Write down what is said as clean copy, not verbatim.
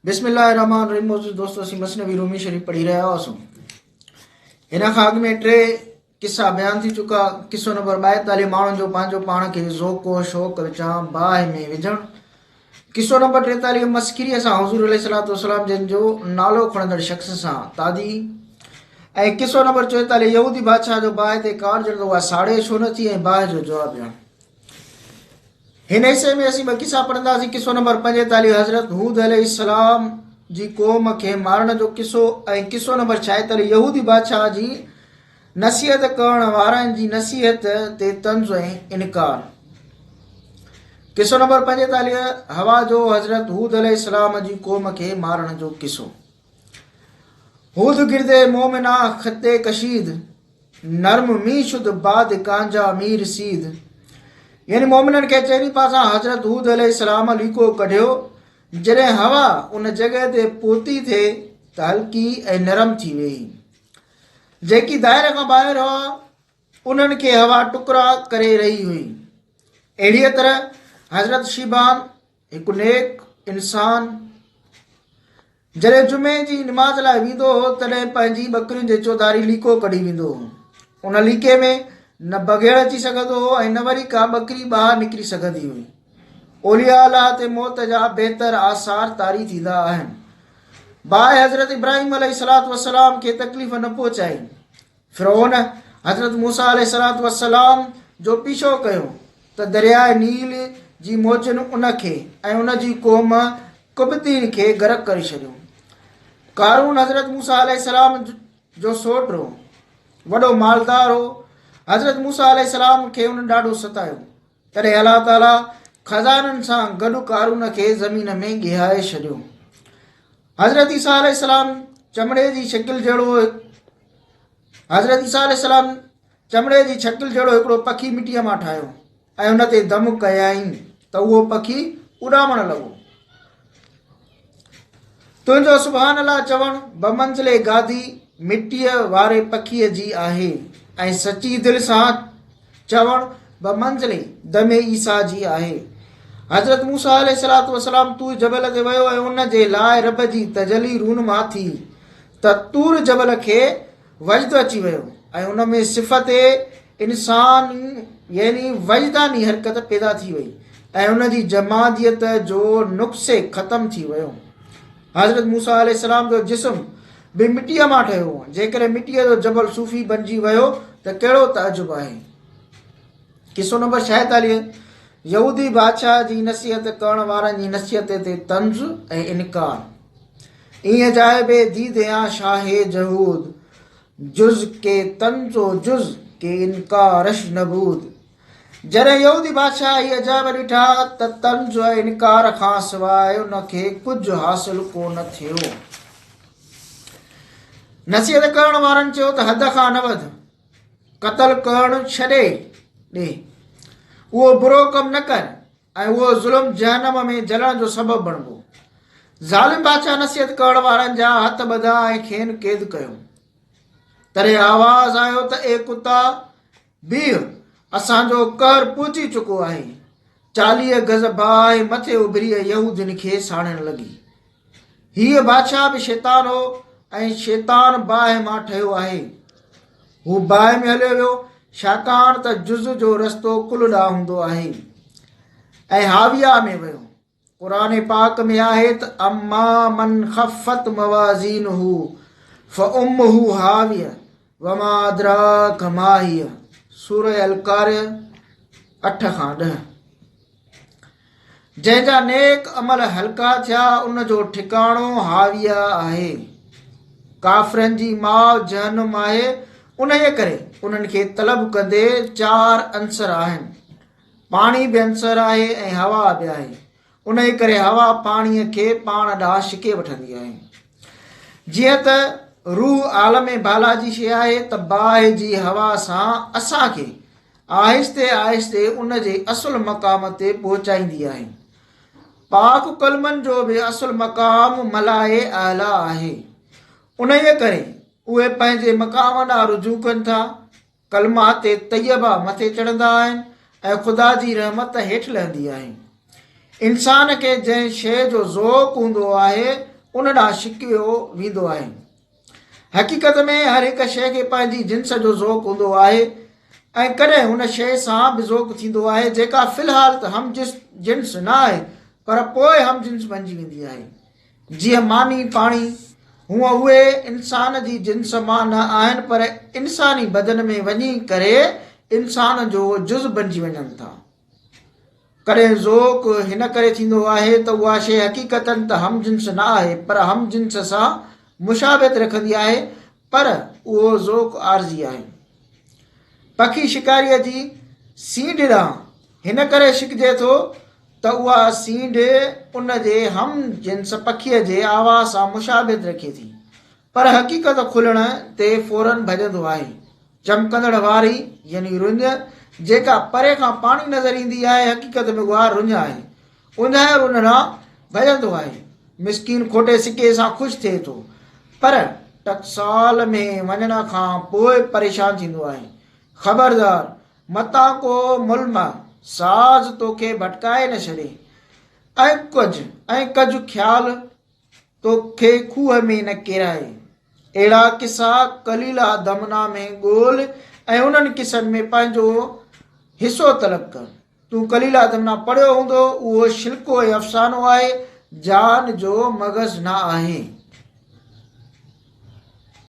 بسم الله الرحمن الرحيم موجود دوستو اسين مثنوي رومي شريف پڙهي رهيا هئاسون. هن کان اڳ ۾ ٽي قصا بيان ٿي چڪا. قصو نمبر 42 ماڻهن جو پنهنجو پاڻ کي ذوق و شوق وچان باهه ۾ وجهڻ. قصو نمبر 43 مسخريء سان حضور عليه الصلوة والسلام جن جو نالو کڻندڙ شخص سان تعدي ۽ قصو نمبر 44 يهودي بادشاهه جو باهه تي ڪار جڙ ته اها ساڙي ڇو نه ٿي ۽ باهه جو جواب ڏيڻ. هن حصي ۾ اسين ٻه قصا پڙهنداسين. قصو نمبر 45 حضرت هود عليه السلام جي قوم کي مارڻ جو قصو ۽ قصو نمبر 46 يهودي بادشاهه جي نصيحت ڪرڻ وارن جي نصيحت تي طنز ۽ انڪار. قصو نمبر 45 هوا جو حضرت هود عليه السلام جي قوم کي مارڻ جو قصو. هود گرد مومنا خطي ڪشيد نرم مي شد باد ڪانجا مير سيد يعني مومنن کي چئني پاسان حضرت هود عليه السلام ليڪو ڪڍيو. جڏهن هوا ان جڳهه تي پهتي ٿي ته هلڪي ۽ نرم ٿي ويئي. جيڪي دائري کان ٻاهر هئا انهن کي هوا ٽڪرا ڪري رهي هئي. اهڙيء طرح حضرت شيبان هڪ نيڪ انسان جڏهن جمعي جي نماز لاء ويندو هو تڏهن پنهنجي ٻڪرين جي چوڌاري ليڪو ڪڍي ويندو هو. ان ليڪي ۾ نه بگهڙ اچي سگهندو هو ۽ نه وري ڪا ٻڪري ٻاهر نڪري سگهندي هئي. اولياء الله تي موت جا بهتر آثار طاري ٿيندا آهن. باهه حضرت ابراهيم عليه الصلوة والسلام کي تڪليف نه پهچائي. فرعون حضرت موسيٰ عليه الصلوة والسلام جو پيڇو ڪيو ته درياء نيل جي موجن ان کي ۽ ان جي قوم قبطين کي غرق ڪري ڇڏيو. قارون حضرت موسيٰ عليه السلام جو سوٽ هو. وڏو مالدار هو. حضرت موسيٰ عليه السلام کي ان ڏاڍو ستايو. تڏهن الله تعاليٰ خزانن سان گڏ قارون کي زمين ۾ ڳيهائي ڇڏيو. حضرت عيسيٰ عليه السلام چمڙي جي شڪل جهڙو حضرت عيسيٰ عليه السلام چمڙي جي شڪل جهڙو هڪڙو پکي مٽيء مان ٺاهيو ۽ ان تي دم ڪيائين ته اهو پکي اڏامڻ لڳو. تنهنجو سبحان الله چوڻ بمنزل گادي مٽيء واري پکيء جي آهي ۽ سچي دل سان چوڻ بمنزل دم عيسيٰ جي آهي. حضرت موسيٰ عليه الصلوة والسلام طور جبل تي ويو ۽ ان جي لاء رب جي تجلي رونما ٿي ته طور جبل کي وجد اچي ويو ۽ ان ۾ صفت انسان يعني وجداني حرڪت پيدا ٿي وئي ۽ ان جي جماديت جو نقص ختم ٿي ويو. حضرت موسيٰ عليه السلام جو جسم به مٽيء مان ٺهيو هو، جيڪڏهن مٽيء جو جبل صوفي بنجي ويو ته ڪهڙو تعجب آهي. قصو نمبر 46، يهودي بادشاهه جي نصيحت ڪرڻ وارن جي نصيحت تي طنز ۽ انڪار. اين عجائب ديد يا شاهه جهود، جز ڪي طنز و جز ڪي انڪارش نبود. جڏهن يهودي بادشاهه هي عجائب ڏٺا ته طنز ۽ انڪار کان سواء ان کي ڪجهه حاصل ڪو نه ٿيو. نصيحت ڪرڻ وارن چيو ته حد کان نه وڌ، قتل ڪرڻ ڇڏي ڏي، اهو برو ڪم نه ڪر ۽ اهو ظلم جهنم ۾ جلڻ جو سبب بڻبو. ظالم بادشاهه نصيحت ڪرڻ وارن جا هٿ ٻڌا ۽ کين قيد ڪيو. تڏهن آواز آيو ته اي ڪتا! بيهه، اسان جو قهر پهچي چڪو آهي. 40 گز باهه مٿي اڀري ۽ يهودين کي ساڙڻ لڳي. هيء بادشاهه به شيطان هو ۽ شيطان باهه مان ٺهيو آهي. هو باهه ۾ هليو ويو، ڇاڪاڻ ته جز جو رستو ڪل ڏانهن هوندو آهي ۽ هاويه ۾ ويو. قرآن پاڪ ۾ آهي ته اما من خفت موازينه فامه هاويه وما ادراڪ ما هي سوره القارعه 8 کان 10. جنهن جا نيڪ عمل هلڪا ٿيا ان جو ٺڪاڻو هاويه آهي. ڪافرن جي ماء جهنم آهي انهيء ڪري انهن کي طلب ڪندي چار عنصر آهن. پاڻي به عنصر آهي ۽ هوا به آهي. انهيء ڪري هوا پاڻيء کي پاڻ ڏانهن ڇڪي وٺندي آهي. جيئن ته روح عالم بالا جي شيء آهي ته باهه جي هوا سان اسان کي آهستي آهستي ان جي اصل مقام تي پهچائيندي آهي. پاڪ ڪلمن جو به اصل مقام ملاء اعليٰ آهي. انهيء ڪري اهي پنهنجي مقام ڏانهن رجوع ڪن ٿا. ڪلمات طيبه مٿي چڙهندا آهن ۽ خدا جي رحمت هيٺ لهندي آهي. انسان کي جنهن شيء جو ذوق هوندو آهي، ان ڏانهن ڇڪيو ويندو آهي. حقيقت ۾ هر هڪ شيء کي پنهنجي جنس جو ذوق هوندو آهي ۽ ڪڏهن ان شيء سان به ذوق ٿيندو آهي جيڪا في الحال ته هم جنس نه آهي پر پوء هم جنس بنجي ويندي آهي. جيئن ماني پاڻي، هونء اهي انسان جي جنس مان نه آهن پر انساني بدن ۾ وڃي ڪري انسان جو جز بنجي وڃن ٿا. ڪڏهن ذوق هن ڪري ٿيندو آهي ته اها شيء حقيقتاً ته هم جنس نه آهي پر هم جنس سان مشابهت رکندي آهي پر اهو ذوق عارضي آهي. پکي شڪاريء جي سينڍ ڏانهن هن ڪري ڇڪجي ٿو ته اها سينڍ ان جي هم جنس پکيء جي آواز سان مشابهت رکي ٿي پر حقيقت کلڻ تي فوراً ڀڄندو آهي. چمڪندڙ واري يعني رڃ جيڪا پري کان پاڻي نظر ايندي آهي، حقيقت ۾ اها رڃ آهي. اونڌايل ان ڏانهن ڀڄندو آهي. مسڪين کوٽي سڪي سان خوش ٿئي ٿو، پر ٽڪسال ۾ وڃڻ کان پوء پريشان ٿيندو آهي. خبردار! متان ڪو ملمع ساز توکي ڀٽڪائي نه ڇڏي ۽ ڪجهه ۽ ڪجهه خيال توکي کوهه ۾ نه ڪيرائي. اهڙا قصا ڪليله دمنه ۾ ڳول ۽ انهن قصن ۾ پنهنجو حصو طلب ڪر. تون ڪليله دمنه پڙهيو هوندو، اهو شلڪو ۽ افسانو آهي، جان جو مغز نه آهي.